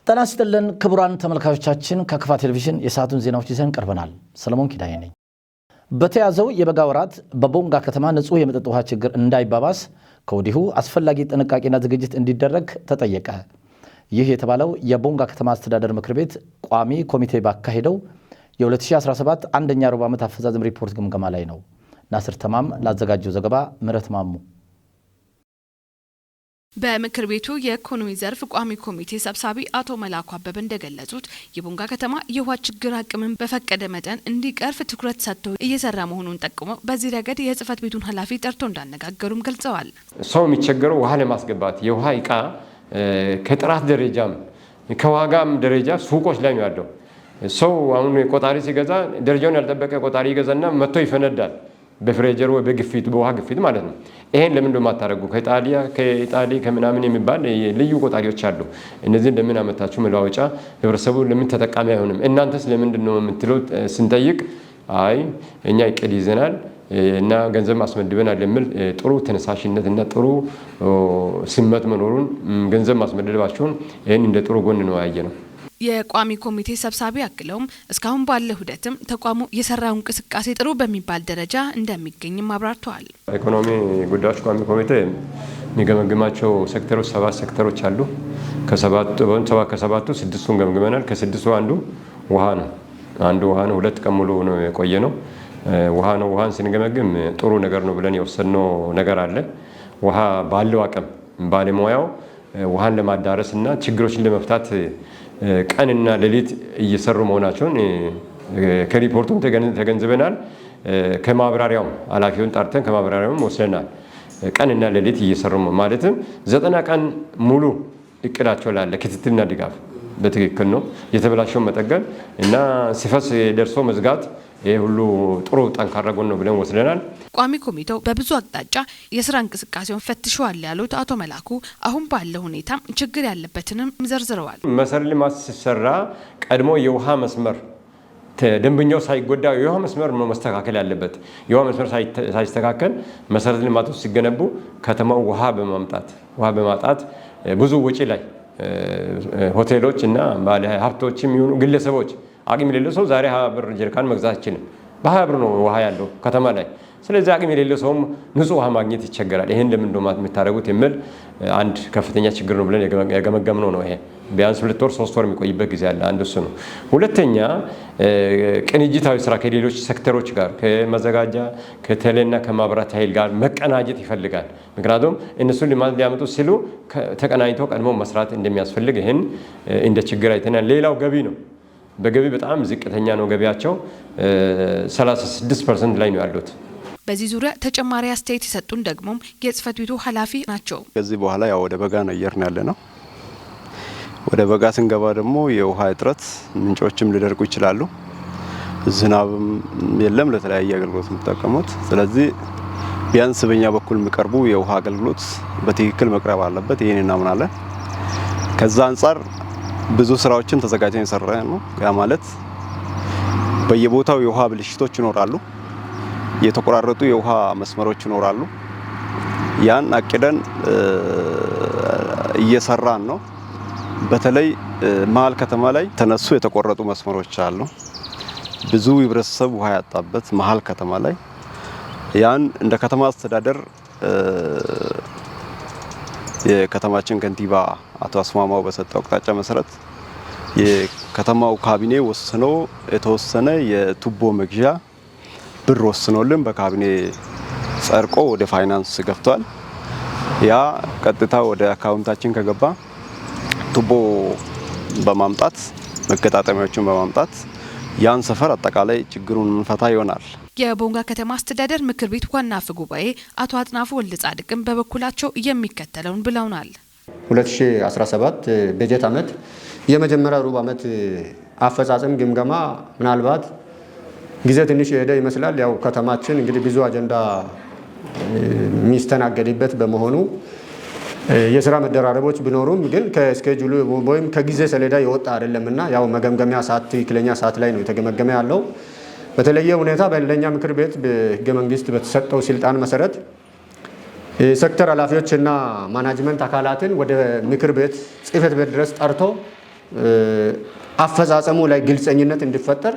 ጤና ይስጥልን ክቡራን ተመልካቾቻችን፣ ከክፋ ቴሌቪዥን የሰዓቱን ዜናዎች ይዘን ቀርበናል። ሰለሞን ኪዳኔ ነኝ። በተያዘው የበጋ ወራት በቦንጋ ከተማ ንጹህ የመጠጥ ውሃ ችግር እንዳይባባስ ከወዲሁ አስፈላጊ ጥንቃቄና ዝግጅት እንዲደረግ ተጠየቀ። ይህ የተባለው የቦንጋ ከተማ አስተዳደር ምክር ቤት ቋሚ ኮሚቴ ባካሄደው የ2017 አንደኛ ሩብ ዓመት አፈጻጸም ሪፖርት ግምገማ ላይ ነው። ናስር ተማም ላዘጋጀው ዘገባ ምህረት ማሙ። በምክር ቤቱ የኢኮኖሚ ዘርፍ ቋሚ ኮሚቴ ሰብሳቢ አቶ መላኩ አበበ እንደገለጹት፣ የቦንጋ ከተማ የውሃ ችግር አቅምን በፈቀደ መጠን እንዲቀርፍ ትኩረት ሰጥቶ እየሰራ መሆኑን ጠቁመው፣ በዚህ ረገድ የጽህፈት ቤቱን ኃላፊ ጠርቶ እንዳነጋገሩም ገልጸዋል። ሰው የሚቸገረው ውሃ ለማስገባት የውሃ እቃ ከጥራት ደረጃም ከዋጋም ደረጃ ሱቆች ላይ ነው ያለው። ሰው አሁን ቆጣሪ ሲገዛ ደረጃውን ያልጠበቀ ቆጣሪ ይገዛና መጥቶ ይፈነዳል። በ pressure ወይ በግፊት፣ በውሃ ግፊት ማለት ነው። ይሄን ለምን እንደማታደርጉ ከኢጣሊያ ከኢጣሊ ከምናምን የሚባል ልዩ ቆጣሪዎች አሉ። እነዚህን ለምን አመታችሁ? መለዋወጫ ህብረተሰቡ ለምን ተጠቃሚ አይሆንም? እናንተስ ለምንድን ነው የምትለው ስንጠይቅ፣ አይ እኛ እቅድ ይዘናል እና ገንዘብ አስመድበናል የሚል ጥሩ ተነሳሽነት እና ጥሩ ስሜት መኖሩን፣ ገንዘብ ማስመደባቸውን ይህን እንደ ጥሩ ጎን ነው ያየነው። የቋሚ ኮሚቴ ሰብሳቢ አክለውም፣ እስካሁን ባለው ሂደትም ተቋሙ የሰራው እንቅስቃሴ ጥሩ በሚባል ደረጃ እንደሚገኝም አብራርተዋል። ኢኮኖሚ ጉዳዮች ቋሚ ኮሚቴ የሚገመግማቸው ሴክተሮች ሰባት ሴክተሮች አሉ። ከሰባቱ ስድስቱን ገምግመናል። ከስድስቱ አንዱ ውሃ ነው። አንዱ ውሃ ነው። 2 ቀን ሙሉ ነው የቆየ ነው። ውሃ ነው። ውሃን ስንገመግም ጥሩ ነገር ነው ብለን የወሰድነው ነገር አለ። ውሃ ባለው አቅም ባለሙያው ውሃን ለማዳረስ እና ችግሮችን ለመፍታት ቀንና ሌሊት እየሰሩ መሆናቸውን ከሪፖርቱም ተገንዝበናል። ከማብራሪያውም ኃላፊውን ጠርተን ከማብራሪያውም ወስደናል። ቀንና ሌሊት እየሰሩ፣ ማለትም 90 ቀን ሙሉ እቅዳቸው ላለ ክትትልና ድጋፍ በትክክል ነው። የተበላሸውን መጠገን እና ሲፈስ ደርሶ መዝጋት፣ ይህ ሁሉ ጥሩ ጠንካራ ጎን ነው ብለን ወስደናል። ቋሚ ኮሚቴው በብዙ አቅጣጫ የስራ እንቅስቃሴውን ፈትሸዋል ያሉት አቶ መላኩ፣ አሁን ባለው ሁኔታም ችግር ያለበትንም ዘርዝረዋል። መሰረተ ልማት ሲሰራ ቀድሞ የውሃ መስመር፣ ደንበኛው ሳይጎዳ የውሃ መስመር መስተካከል ያለበት። የውሃ መስመር ሳይስተካከል መሰረተ ልማቶች ሲገነቡ ከተማው ውሃ በማምጣት ውሃ በማጣት ብዙ ወጪ ላይ ሆቴሎች እና ባለ ሀብቶችም ይሁኑ ግለሰቦች፣ አቅም የሌለው ሰው ዛሬ 20 ብር ጀሪካን መግዛት አይችልም። በ20 ብር ነው ውሃ ያለው ከተማ ላይ። ስለዚህ አቅም የሌለው ሰውም ንጹህ ውሃ ማግኘት ይቸገራል። ይህን ለምን ነው የምታደርጉት የሚል አንድ ከፍተኛ ችግር ነው ብለን የገመገምነው ነው። ይሄ ቢያንስ 2 ወር 3 ወር የሚቆይበት ጊዜ አለ። አንድ እሱ ነው። ሁለተኛ ቅንጅታዊ ስራ ከሌሎች ሴክተሮች ጋር፣ ከመዘጋጃ፣ ከቴሌና ከማብራት ኃይል ጋር መቀናጀት ይፈልጋል። ምክንያቱም እነሱን ልማት ሊያመጡ ሲሉ ተቀናጅቶ ቀድሞ መስራት እንደሚያስፈልግ ይህን እንደ ችግር አይተናል። ሌላው ገቢ ነው። በገቢ በጣም ዝቅተኛ ነው ገቢያቸው፣ 36% ላይ ነው ያሉት። በዚህ ዙሪያ ተጨማሪ አስተያየት የሰጡን ደግሞ የጽህፈት ቤቱ ኃላፊ ናቸው። ከዚህ በኋላ ያው ወደ በጋ ነው እየሄድን ያለ ነው። ወደ በጋ ስንገባ ደግሞ የውሃ እጥረት፣ ምንጮችም ሊደርቁ ይችላሉ። ዝናብም የለም ለተለያየ አገልግሎት የሚጠቀሙት። ስለዚህ ቢያንስ በእኛ በኩል የሚቀርቡ የውሃ አገልግሎት በትክክል መቅረብ አለበት። ይህን እናምናለን። ከዛ አንጻር ብዙ ስራዎችን ተዘጋጅተን የሰራ ነው። ያ ማለት በየቦታው የውሃ ብልሽቶች ይኖራሉ፣ የተቆራረጡ የውሃ መስመሮች ይኖራሉ። ያን አቅደን እየሰራን ነው። በተለይ መሀል ከተማ ላይ ተነሱ የተቆረጡ መስመሮች አሉ። ብዙ ህብረተሰብ ውሃ ያጣበት መሀል ከተማ ላይ ያን እንደ ከተማ አስተዳደር የከተማችን ከንቲባ አቶ አስማማው በሰጠው አቅጣጫ መሰረት የከተማው ካቢኔ ወስኖ የተወሰነ የቱቦ መግዣ ብር ወስኖልን በካቢኔ ጸድቆ ወደ ፋይናንስ ገብቷል። ያ ቀጥታ ወደ አካውንታችን ከገባ ቱቦ በማምጣት፣ መገጣጠሚያዎችን በማምጣት ያን ሰፈር አጠቃላይ ችግሩን ምንፈታ ይሆናል። የቦንጋ ከተማ አስተዳደር ምክር ቤት ዋና አፈ ጉባኤ አቶ አጥናፉ ወልደ ጻድቅም በበኩላቸው የሚከተለውን ብለውናል። 2017 በጀት ዓመት የመጀመሪያ ሩብ ዓመት አፈጻጸም ግምገማ ምናልባት ጊዜ ትንሽ የሄደ ይመስላል። ያው ከተማችን እንግዲህ ብዙ አጀንዳ የሚስተናገድበት በመሆኑ የስራ መደራረቦች ቢኖሩም ግን ከ schedule ኡ ወይም ከጊዜ ሰሌዳ የወጣ አይደለም እና ያው መገምገሚያ ሰዓት ትክክለኛ ሰዓት ላይ ነው የተገመገመ ያለው። በተለየ ሁኔታ በለኛ ምክር ቤት በህገ መንግስት በተሰጠው ስልጣን መሰረት የሴክተር ኃላፊዎች እና ማናጅመንት አካላትን ወደ ምክር ቤት ጽህፈት ቤት ድረስ ጠርቶ አፈጻጸሙ ላይ ግልጸኝነት እንዲፈጠር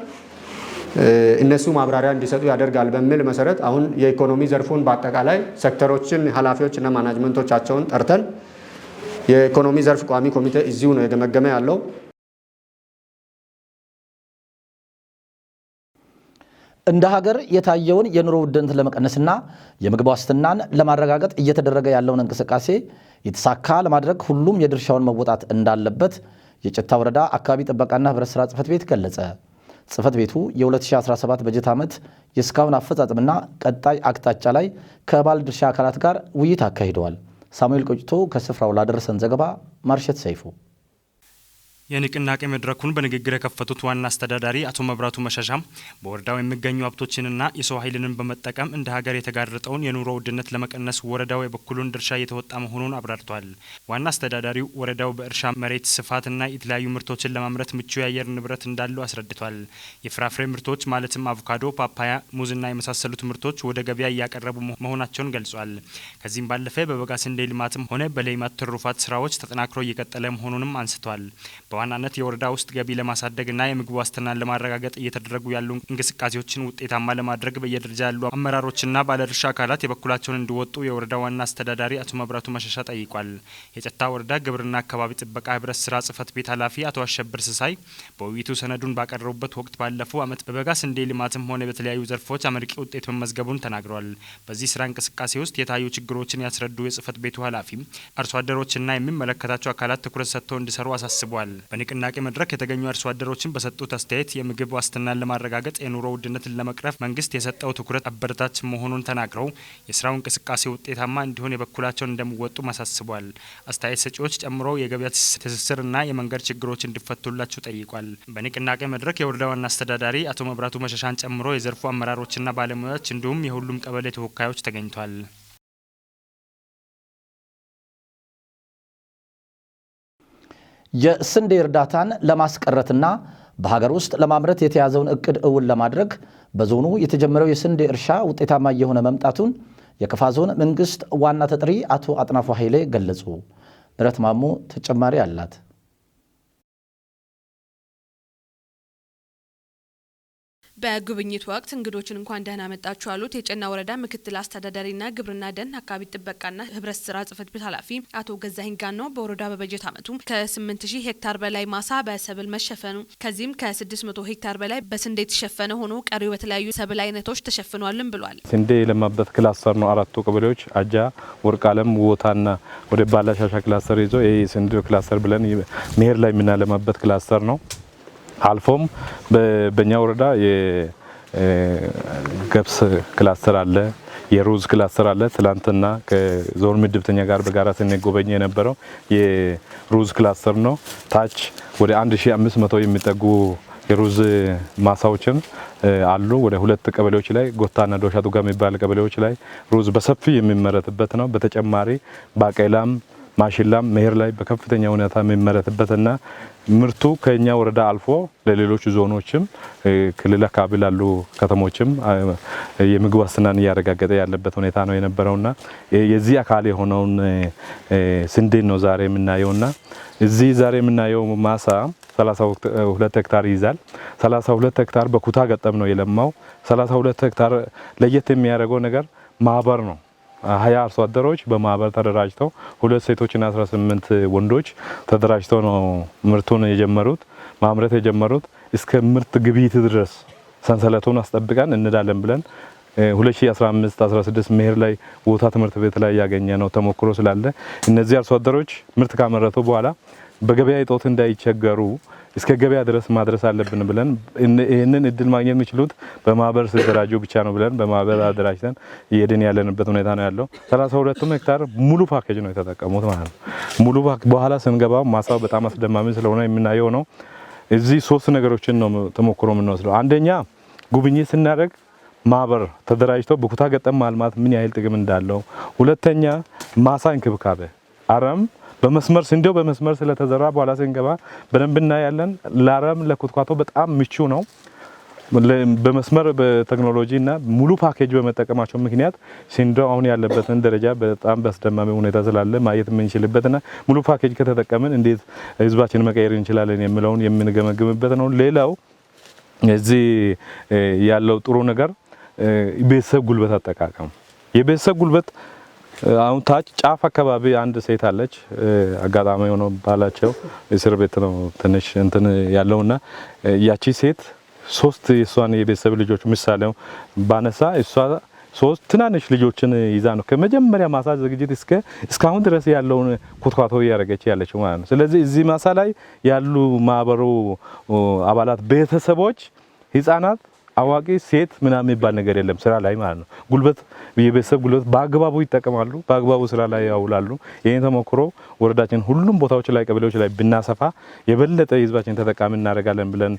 እነሱ ማብራሪያ እንዲሰጡ ያደርጋል በሚል መሰረት አሁን የኢኮኖሚ ዘርፉን በአጠቃላይ ሴክተሮችን ኃላፊዎችና ማናጅመንቶቻቸውን ጠርተን የኢኮኖሚ ዘርፍ ቋሚ ኮሚቴ እዚሁ ነው የገመገመ ያለው። እንደ ሀገር የታየውን የኑሮ ውድነት ለመቀነስና የምግብ ዋስትናን ለማረጋገጥ እየተደረገ ያለውን እንቅስቃሴ የተሳካ ለማድረግ ሁሉም የድርሻውን መወጣት እንዳለበት የጭታ ወረዳ አካባቢ ጥበቃና ህብረት ስራ ጽሕፈት ቤት ገለጸ። ጽሕፈት ቤቱ የ2017 በጀት ዓመት የእስካሁን አፈጻጸምና ቀጣይ አቅጣጫ ላይ ከባለድርሻ አካላት ጋር ውይይት አካሂደዋል። ሳሙኤል ቆጭቶ ከስፍራው ላደረሰን ዘገባ ማርሸት ሰይፉ። የንቅናቄ መድረኩን በንግግር የከፈቱት ዋና አስተዳዳሪ አቶ መብራቱ መሸሻ በወረዳው የሚገኙ ሀብቶችንና የሰው ኃይልንን በመጠቀም እንደ ሀገር የተጋረጠውን የኑሮ ውድነት ለመቀነስ ወረዳው የበኩሉን ድርሻ እየተወጣ መሆኑን አብራርተዋል። ዋና አስተዳዳሪው ወረዳው በእርሻ መሬት ስፋትና የተለያዩ ምርቶችን ለማምረት ምቹ የአየር ንብረት እንዳለው አስረድቷል። የፍራፍሬ ምርቶች ማለትም አቮካዶ፣ ፓፓያ፣ ሙዝና የመሳሰሉት ምርቶች ወደ ገበያ እያቀረቡ መሆናቸውን ገልጿል። ከዚህም ባለፈ በበጋ ስንዴ ልማትም ሆነ በሌማት ትሩፋት ስራዎች ተጠናክሮ እየቀጠለ መሆኑንም አንስቷል። በዋናነት የወረዳ ውስጥ ገቢ ለማሳደግና የምግብ ዋስትናን ለማረጋገጥ እየተደረጉ ያሉ እንቅስቃሴዎችን ውጤታማ ለማድረግ በየደረጃ ያሉ አመራሮችና ባለድርሻ አካላት የበኩላቸውን እንዲወጡ የወረዳ ዋና አስተዳዳሪ አቶ መብራቱ መሸሻ ጠይቋል። የጭታ ወረዳ ግብርና አካባቢ ጥበቃ ህብረት ስራ ጽሕፈት ቤት ኃላፊ አቶ አሸብር ስሳይ በውይይቱ ሰነዱን ባቀረቡበት ወቅት ባለፈው ዓመት በበጋ ስንዴ ልማትም ሆነ በተለያዩ ዘርፎች አመርቂ ውጤት መመዝገቡን ተናግረዋል። በዚህ ስራ እንቅስቃሴ ውስጥ የታዩ ችግሮችን ያስረዱ የጽሕፈት ቤቱ ኃላፊ አርሶ አደሮችና የሚመለከታቸው አካላት ትኩረት ሰጥተው እንዲሰሩ አሳስበዋል። በንቅናቄ መድረክ የተገኙ አርሶ አደሮችን በሰጡት አስተያየት የምግብ ዋስትናን ለማረጋገጥ የኑሮ ውድነትን ለመቅረፍ መንግስት የሰጠው ትኩረት አበረታች መሆኑን ተናግረው የስራው እንቅስቃሴ ውጤታማ እንዲሆን የበኩላቸውን እንደሚወጡ አሳስበዋል። አስተያየት ሰጪዎች ጨምሮ የገበያ ትስስርና የመንገድ ችግሮች እንዲፈቱላቸው ጠይቋል። በንቅናቄ መድረክ የወረዳ ዋና አስተዳዳሪ አቶ መብራቱ መሸሻን ጨምሮ የዘርፉ አመራሮችና ባለሙያዎች እንዲሁም የሁሉም ቀበሌ ተወካዮች ተገኝተዋል። የስንዴ እርዳታን ለማስቀረትና በሀገር ውስጥ ለማምረት የተያዘውን እቅድ እውን ለማድረግ በዞኑ የተጀመረው የስንዴ እርሻ ውጤታማ እየሆነ መምጣቱን የከፋ ዞን መንግስት ዋና ተጠሪ አቶ አጥናፉ ኃይሌ ገለጹ። ምረት ማሞ ተጨማሪ አላት። በጉብኝቱ ወቅት እንግዶችን እንኳን ደህና መጣችሁ ያሉት የጨና ወረዳ ምክትል አስተዳዳሪና ግብርና ደን አካባቢ ጥበቃና ህብረት ስራ ጽሕፈት ቤት ኃላፊ አቶ ገዛኸኝ ጋኖ በወረዳ በበጀት ዓመቱ ከ8000 ሄክታር በላይ ማሳ በሰብል መሸፈኑ ከዚህም ከ600 ሄክታር በላይ በስንዴ የተሸፈነ ሆኖ ቀሪው በተለያዩ ሰብል አይነቶች ተሸፍኗልም ብሏል። ስንዴ የለማበት ክላስተር ነው። አራቱ ቀበሌዎች አጃ፣ ወርቅ አለም፣ ቦታና ወደ ባላሻሻ ክላስተር ይዞ ይሄ ስንዴ ክላስተር ብለን መኸር ላይ የምናለማበት ክላስተር ነው። አልፎም በእኛ ወረዳ የገብስ ክላስተር አለ፣ የሩዝ ክላስተር አለ። ትላንትና ከዞን ምድብተኛ ጋር በጋራ ስንጎበኝ የነበረው የሩዝ ክላስተር ነው። ታች ወደ 1500 የሚጠጉ የሩዝ ማሳዎችን አሉ። ወደ ሁለት ቀበሌዎች ላይ ጎታና ዶሻ ዱጋ የሚባል ቀበሌዎች ላይ ሩዝ በሰፊ የሚመረትበት ነው። በተጨማሪ ባቄላም ማሽላም መኸር ላይ በከፍተኛ ሁኔታ የሚመረትበትና ምርቱ ከኛ ወረዳ አልፎ ለሌሎች ዞኖችም ክልል አካባቢ ላሉ ከተሞችም የምግብ ዋስትናን እያረጋገጠ ያለበት ሁኔታ ነው የነበረውና የዚህ አካል የሆነውን ስንዴ ነው ዛሬ የምናየውና እዚህ ዛሬ የምናየው ማሳ 32 ሄክታር ይይዛል። 32 ሄክታር በኩታ ገጠም ነው የለማው። 32 ሄክታር ለየት የሚያደርገው ነገር ማህበር ነው። 20 አርሶ አደሮች በማህበር ተደራጅተው 2 ሴቶችና 18 ወንዶች ተደራጅተው ነው ምርቱን የጀመሩት ማምረት የጀመሩት። እስከ ምርት ግብይት ድረስ ሰንሰለቱን አስጠብቀን እንዳለን ብለን 2015 16 መኸር ላይ ቦታ ትምህርት ቤት ላይ ያገኘነው ተሞክሮ ስላለ እነዚህ አርሶ አደሮች ምርት ካመረቱ በኋላ በገበያ እጦት እንዳይቸገሩ እስከ ገበያ ድረስ ማድረስ አለብን ብለን ይህንን እድል ማግኘት የሚችሉት በማህበር ሲደራጁ ብቻ ነው ብለን በማህበር አደራጅተን እየሄድን ያለንበት ሁኔታ ነው ያለው። 32 ሄክታር ሙሉ ፓኬጅ ነው የተጠቀሙት ማለት ነው። ሙሉ በኋላ ስንገባ ማሳው በጣም አስደማሚ ስለሆነ የምናየው ነው። እዚህ ሶስት ነገሮችን ነው ተሞክሮ የምንወስደው። አንደኛ ጉብኝት ስናደርግ ማህበር ተደራጅቶ በኩታ ገጠም ማልማት ምን ያህል ጥቅም እንዳለው፣ ሁለተኛ ማሳ እንክብካቤ አረም በመስመር ስንዴው በመስመር ስለተዘራ በኋላ ስንገባ በደንብ እናያለን። ለአረም ለኩትኳቶ በጣም ምቹ ነው። በመስመር በቴክኖሎጂና ሙሉ ፓኬጅ በመጠቀማቸው ምክንያት ስንዴው አሁን ያለበትን ደረጃ በጣም በአስደማሚ ሁኔታ ስላለ ማየት የምንችልበትና ሙሉ ፓኬጅ ከተጠቀምን እንዴት ህዝባችን መቀየር እንችላለን የሚለውን የምንገመግምበት ነው። ሌላው እዚህ ያለው ጥሩ ነገር ቤተሰብ ጉልበት አጠቃቀም፣ የቤተሰብ ጉልበት አሁን ታች ጫፍ አካባቢ አንድ ሴት አለች። አጋጣሚ ሆኖ ባላቸው እስር ቤት ነው ትንሽ እንትን ያለውና ያቺ ሴት ሶስት የሷን የቤተሰብ ልጆች ምሳሌው ባነሳ እሷ ሶስት ትናንሽ ልጆችን ይዛ ነው ከመጀመሪያ ማሳ ዝግጅት እስካሁን ድረስ ያለውን ኩትኳቶ እያደረገች ያለችው ማለት ነው። ስለዚህ እዚህ ማሳ ላይ ያሉ ማህበሩ አባላት ቤተሰቦች፣ ህፃናት፣ አዋቂ፣ ሴት ምናምን የሚባል ነገር የለም ስራ ላይ ማለት ነው። ጉልበት የቤተሰብ ጉልበት በአግባቡ ይጠቀማሉ፣ በአግባቡ ስራ ላይ ያውላሉ። ይህን ተሞክሮ ወረዳችን ሁሉም ቦታዎች ላይ ቀበሌዎች ላይ ብናሰፋ የበለጠ ህዝባችን ተጠቃሚ እናደርጋለን ብለን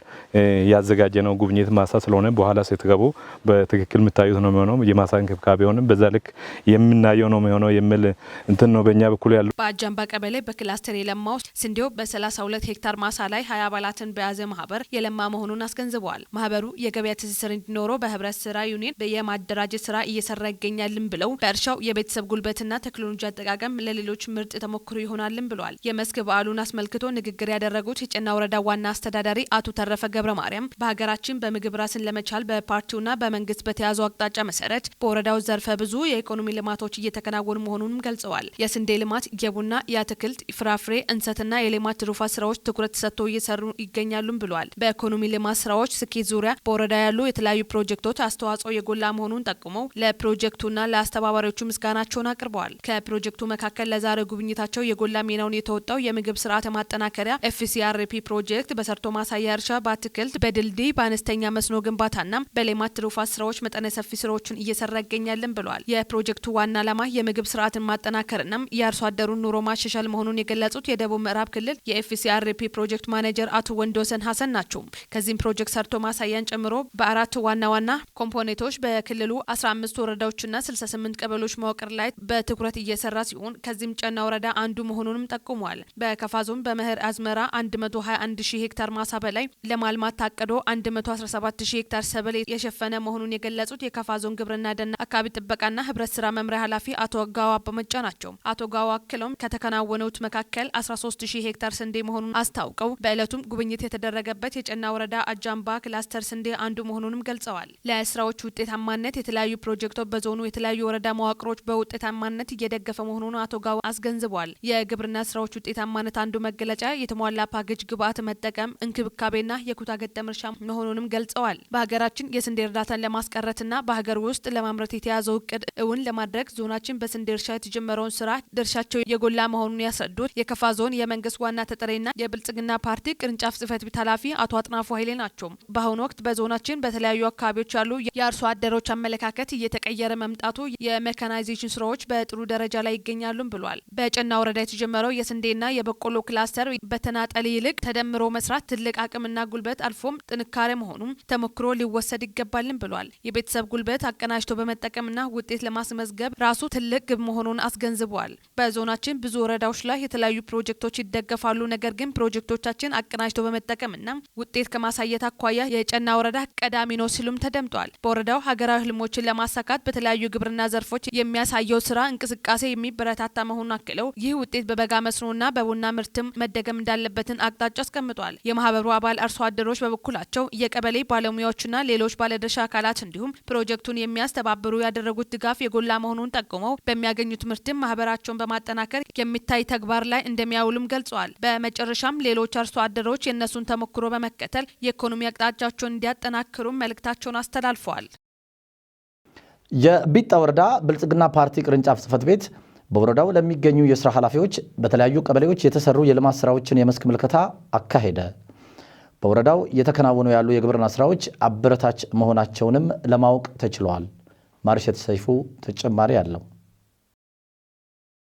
ያዘጋጀነው ጉብኝት ማሳ ስለሆነ በኋላ ስትገቡ በትክክል የምታዩት ነው የሚሆነው። የማሳ እንክብካቤውንም በዛ ልክ የምናየው ነው የሚሆነው የሚል እንትን ነው በእኛ በኩል ያለው። በአጃምባ ቀበሌ በክላስተር የለማው ስንዴው በ32 ሄክታር ማሳ ላይ 20 አባላትን በያዘ ማህበር የለማ መሆኑን አስገንዝበዋል። ማህበሩ የገበያ ትስስር እንዲኖረው በህብረት ስራ ዩኒየን የማደራጀት ስራ እየሰራ ይገኛልም ብለው በእርሻው የቤተሰብ ጉልበትና ቴክኖሎጂ አጠቃቀም ለሌሎች ምርጥ ተሞክሮ ይሆናልም ብለዋል። የመስክ በዓሉን አስመልክቶ ንግግር ያደረጉት የጨና ወረዳ ዋና አስተዳዳሪ አቶ ተረፈ ገብረ ማርያም በሀገራችን በምግብ ራስን ለመቻል በፓርቲውና በመንግስት በተያዘው አቅጣጫ መሰረት በወረዳው ዘርፈ ብዙ የኢኮኖሚ ልማቶች እየተከናወኑ መሆኑንም ገልጸዋል። የስንዴ ልማት፣ የቡና፣ የአትክልት፣ ፍራፍሬ፣ እንሰትና የሌማት ትሩፋት ስራዎች ትኩረት ተሰጥቶ እየሰሩ ይገኛሉም ብለዋል። በኢኮኖሚ ልማት ስራዎች ስኬት ዙሪያ በወረዳ ያሉ የተለያዩ ፕሮጀክቶች አስተዋጽኦ የጎላ መሆኑን ጠቁመው ለፕሮጀክቱና ለአስተባባሪዎቹ ምስጋናቸውን አቅርበዋል። ከፕሮጀክቱ መካከል ለዛሬው ጉብኝታቸው የጎላ ሚናውን የተወጣው የምግብ ስርዓት ማጠናከሪያ FCRP ፕሮጀክት በሰርቶ ማሳያ እርሻ፣ በአትክልት፣ በድልድይ፣ በአነስተኛ መስኖ ግንባታና በሌማት ትሩፋት ስራዎች መጠነ ሰፊ ስራዎችን እየሰራ ይገኛልን ብለዋል። የፕሮጀክቱ ዋና ዓላማ የምግብ ስርዓትን ማጠናከርና የአርሶ አደሩን ኑሮ ማሻሻል መሆኑን የገለጹት የደቡብ ምዕራብ ክልል የ FCRP ፕሮጀክት ማኔጀር አቶ ወንዶሰን ሀሰን ናቸው። ከዚህም ፕሮጀክት ሰርቶ ማሳያን ጨምሮ በአራት ዋና ዋና ኮምፖኔንቶች በክልሉ 15 ወረዳዎችና 68 ቀበሌዎች መዋቅር ላይ በትኩረት እየሰራ ሲሆን ከዚህም ጨና ወረዳ አንዱ መሆኑንም ጠቁመዋል። በከፋ ዞን በመኸር አዝመራ 121 ሺህ ሄክታር ማሳ በላይ ለማልማት ታቅዶ 117 ሺህ ሄክታር ሰብል የሸፈነ መሆኑን የገለጹት የከፋ ዞን ግብርና ደን አካባቢ ጥበቃና ህብረት ስራ መምሪያ ኃላፊ አቶ ጋዋ በመጫ ናቸው። አቶ ጋዋ አክለውም ከተከናወኑት መካከል 13 ሺህ ሄክታር ስንዴ መሆኑን አስታውቀው በእለቱም ጉብኝት የተደረገበት የጨና ወረዳ አጃምባ ክላስተር ስንዴ አንዱ መሆኑንም ገልጸዋል። ለስራዎች ውጤታማነት የተለያዩ ፕሮጀክቶች በዞኑ የተለያዩ ወረዳ መዋቅሮች በውጤታማነት እየደገፈ መሆኑን አቶ ጋዋ አስገንዝበዋል። የግብርና ስራዎች ውጤታማነት አንዱ መገለጫ የተሟላ ፓኬጅ ግብአት መጠቀም፣ እንክብካቤና የኩታ ገጠም እርሻ መሆኑንም ገልጸዋል። በሀገራችን የስንዴ እርዳታን ለማስቀረትና በሀገር ውስጥ ለማምረት የተያዘው እቅድ እውን ለማድረግ ዞናችን በስንዴ እርሻ የተጀመረውን ስራ ድርሻቸው የጎላ መሆኑን ያስረዱት የከፋ ዞን የመንግስት ዋና ተጠሪና የብልጽግና ፓርቲ ቅርንጫፍ ጽህፈት ቤት ኃላፊ አቶ አጥናፉ ኃይሌ ናቸው። በአሁኑ ወቅት በዞናችን በተለያዩ አካባቢዎች ያሉ የአርሶ አደሮች አመለካከት እየተቀየረ መምጣቱ የሜካናይዜሽን ስራዎች በጥሩ ደረጃ ላይ ይገኛሉ ብሏል። በጨና ወረዳ የተጀመረው የስንዴና የበቆሎ ክላስተር በተናጠል ይልቅ ተደምሮ መስራት ትልቅ አቅምና ጉልበት አልፎም ጥንካሬ መሆኑም ተሞክሮ ሊወሰድ ይገባልን ብሏል። የቤተሰብ ጉልበት አቀናጅቶ በመጠቀምና ውጤት ለማስመዝገብ ራሱ ትልቅ ግብ መሆኑን አስገንዝበዋል። በዞናችን ብዙ ወረዳዎች ላይ የተለያዩ ፕሮጀክቶች ይደገፋሉ። ነገር ግን ፕሮጀክቶቻችን አቀናጅቶ በመጠቀምና ውጤት ከማሳየት አኳያ የጨና ወረዳ ቀዳሚ ነው ሲሉም ተደምጧል። በወረዳው ሀገራዊ ህልሞችን ለማሳካት በተለያዩ ግብርና ዘርፎች የሚያሳየው ስራ እንቅስቃሴ የሚበረታታ መሆኑን አክለው ይህ ውጤት በበጋ መስኖና በቡና ምርትም መደገም እንዳለበትን አቅጣጫ አስቀምጧል። የማህበሩ አባል አርሶ አደሮች በበኩላቸው የቀበሌ ባለሙያዎችና ሌሎች ባለድርሻ አካላት እንዲሁም ፕሮጀክቱን የሚያስተባብሩ ያደረጉት ድጋፍ የጎላ መሆኑን ጠቁመው በሚያገኙት ምርትም ማህበራቸውን በማጠናከር የሚታይ ተግባር ላይ እንደሚያውሉም ገልጸዋል። በመጨረሻም ሌሎች አርሶ አደሮች የእነሱን ተሞክሮ በመከተል የኢኮኖሚ አቅጣጫቸውን እንዲያጠናክሩ መልእክታቸውን አስተላልፈዋል። የቢጣ ወረዳ ብልጽግና ፓርቲ ቅርንጫፍ ጽህፈት ቤት በወረዳው ለሚገኙ የስራ ኃላፊዎች በተለያዩ ቀበሌዎች የተሰሩ የልማት ስራዎችን የመስክ ምልከታ አካሄደ። በወረዳው እየተከናወኑ ያሉ የግብርና ስራዎች አበረታች መሆናቸውንም ለማወቅ ተችሏል። ማርሸት ሰይፉ ተጨማሪ አለው።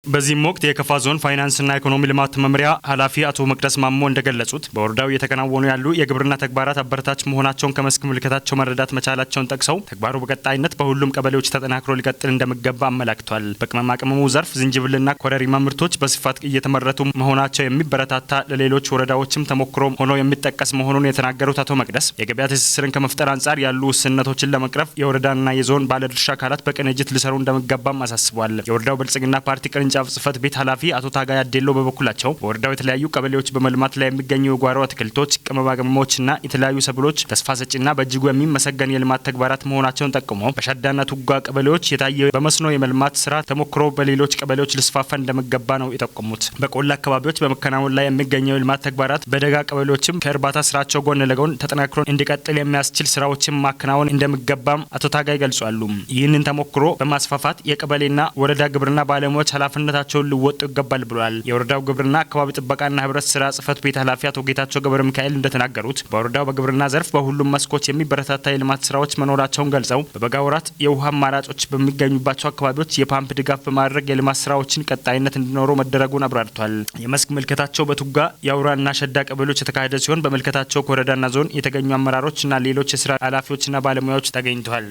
በዚህም ወቅት የከፋ ዞን ፋይናንስና ኢኮኖሚ ልማት መምሪያ ኃላፊ አቶ መቅደስ ማሞ እንደገለጹት በወረዳው እየተከናወኑ ያሉ የግብርና ተግባራት አበረታች መሆናቸውን ከመስክ ምልከታቸው መረዳት መቻላቸውን ጠቅሰው ተግባሩ በቀጣይነት በሁሉም ቀበሌዎች ተጠናክሮ ሊቀጥል እንደሚገባ አመላክቷል። በቅመማ ቅመሙ ዘርፍ ዝንጅብልና ኮረሪማ ምርቶች በስፋት እየተመረቱ መሆናቸው የሚበረታታ፣ ለሌሎች ወረዳዎችም ተሞክሮ ሆኖ የሚጠቀስ መሆኑን የተናገሩት አቶ መቅደስ የገበያ ትስስርን ከመፍጠር አንጻር ያሉ ውስንነቶችን ለመቅረፍ የወረዳና የዞን ባለድርሻ አካላት በቅንጅት ሊሰሩ እንደሚገባም አሳስቧል። የወረዳው ብልጽግና ፓርቲ ቅርንጫፍ ጽህፈት ቤት ኃላፊ አቶ ታጋይ አዴሎ በበኩላቸው በወረዳው የተለያዩ ቀበሌዎች በመልማት ላይ የሚገኙ የጓሮ አትክልቶች፣ ቅመማ ቅመሞችና የተለያዩ ሰብሎች ተስፋ ሰጪና በእጅጉ የሚመሰገን የልማት ተግባራት መሆናቸውን ጠቁመው በሻዳና ቱጋ ቀበሌዎች የታየ በመስኖ የመልማት ስራ ተሞክሮ በሌሎች ቀበሌዎች ሊስፋፋ እንደሚገባ ነው የጠቆሙት። በቆላ አካባቢዎች በመከናወን ላይ የሚገኘው የልማት ተግባራት በደጋ ቀበሌዎችም ከእርባታ ስራቸው ጎን ለጎን ተጠናክሮ እንዲቀጥል የሚያስችል ስራዎችን ማከናወን እንደሚገባም አቶ ታጋይ ገልጿሉ። ይህንን ተሞክሮ በማስፋፋት የቀበሌና ወረዳ ግብርና ባለሙያዎች ኃላፊነታቸውን ሊወጡ ይገባል ብሏል። የወረዳው ግብርና አካባቢ ጥበቃና ህብረት ስራ ጽህፈት ቤት ኃላፊ አቶ ጌታቸው ገብረ ሚካኤል እንደተናገሩት በወረዳው በግብርና ዘርፍ በሁሉም መስኮች የሚበረታታ የልማት ስራዎች መኖራቸውን ገልጸው በበጋ ወራት የውሃ አማራጮች በሚገኙባቸው አካባቢዎች የፓምፕ ድጋፍ በማድረግ የልማት ስራዎችን ቀጣይነት እንዲኖሩ መደረጉን አብራርቷል። የመስክ ምልከታቸው በቱጋ፣ የአውራና ሸዳ ቀበሌዎች የተካሄደ ሲሆን በምልከታቸው ከወረዳና ዞን የተገኙ አመራሮችና ሌሎች የስራ ኃላፊዎችና ባለሙያዎች ተገኝተዋል።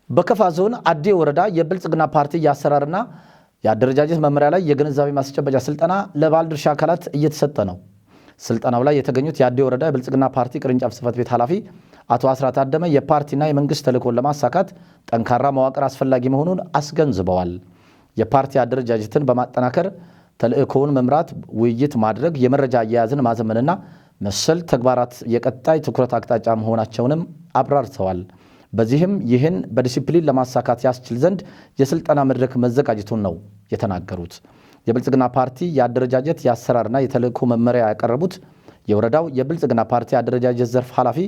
በከፋ ዞን አዴ ወረዳ የብልጽግና ፓርቲ የአሰራርና የአደረጃጀት መመሪያ ላይ የግንዛቤ ማስጨበጫ ስልጠና ለባለድርሻ አካላት እየተሰጠ ነው። ስልጠናው ላይ የተገኙት የአዴ ወረዳ የብልጽግና ፓርቲ ቅርንጫፍ ጽህፈት ቤት ኃላፊ አቶ አስራት አደመ የፓርቲና የመንግስት ተልዕኮን ለማሳካት ጠንካራ መዋቅር አስፈላጊ መሆኑን አስገንዝበዋል። የፓርቲ አደረጃጀትን በማጠናከር ተልዕኮውን መምራት፣ ውይይት ማድረግ፣ የመረጃ አያያዝን ማዘመንና መሰል ተግባራት የቀጣይ ትኩረት አቅጣጫ መሆናቸውንም አብራርተዋል። በዚህም ይህን በዲሲፕሊን ለማሳካት ያስችል ዘንድ የስልጠና መድረክ መዘጋጀቱን ነው የተናገሩት። የብልጽግና ፓርቲ የአደረጃጀት፣ የአሰራርና የተልዕኮ መመሪያ ያቀረቡት የወረዳው የብልጽግና ፓርቲ አደረጃጀት ዘርፍ ኃላፊ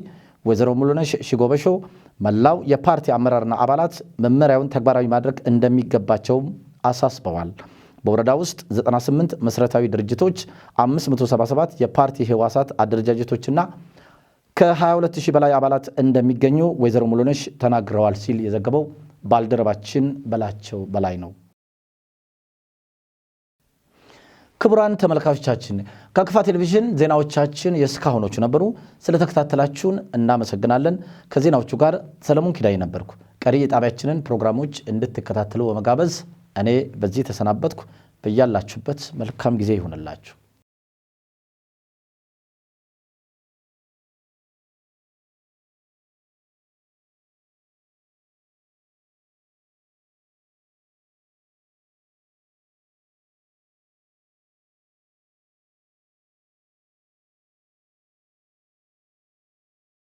ወይዘሮ ሙሉነሽ ሽጎበሾ መላው የፓርቲ አመራርና አባላት መመሪያውን ተግባራዊ ማድረግ እንደሚገባቸውም አሳስበዋል። በወረዳ ውስጥ 98 መሰረታዊ ድርጅቶች፣ 577 የፓርቲ ህዋሳት አደረጃጀቶችና ከ22,000 በላይ አባላት እንደሚገኙ ወይዘሮ ሙሉነሽ ተናግረዋል ሲል የዘገበው ባልደረባችን በላቸው በላይ ነው። ክቡራን ተመልካቾቻችን፣ ከክፋ ቴሌቪዥን ዜናዎቻችን የእስካሁኖቹ ነበሩ። ስለተከታተላችሁን እናመሰግናለን። ከዜናዎቹ ጋር ሰለሞን ኪዳይ ነበርኩ። ቀሪ የጣቢያችንን ፕሮግራሞች እንድትከታተሉ በመጋበዝ እኔ በዚህ ተሰናበትኩ። በያላችሁበት መልካም ጊዜ ይሁንላችሁ።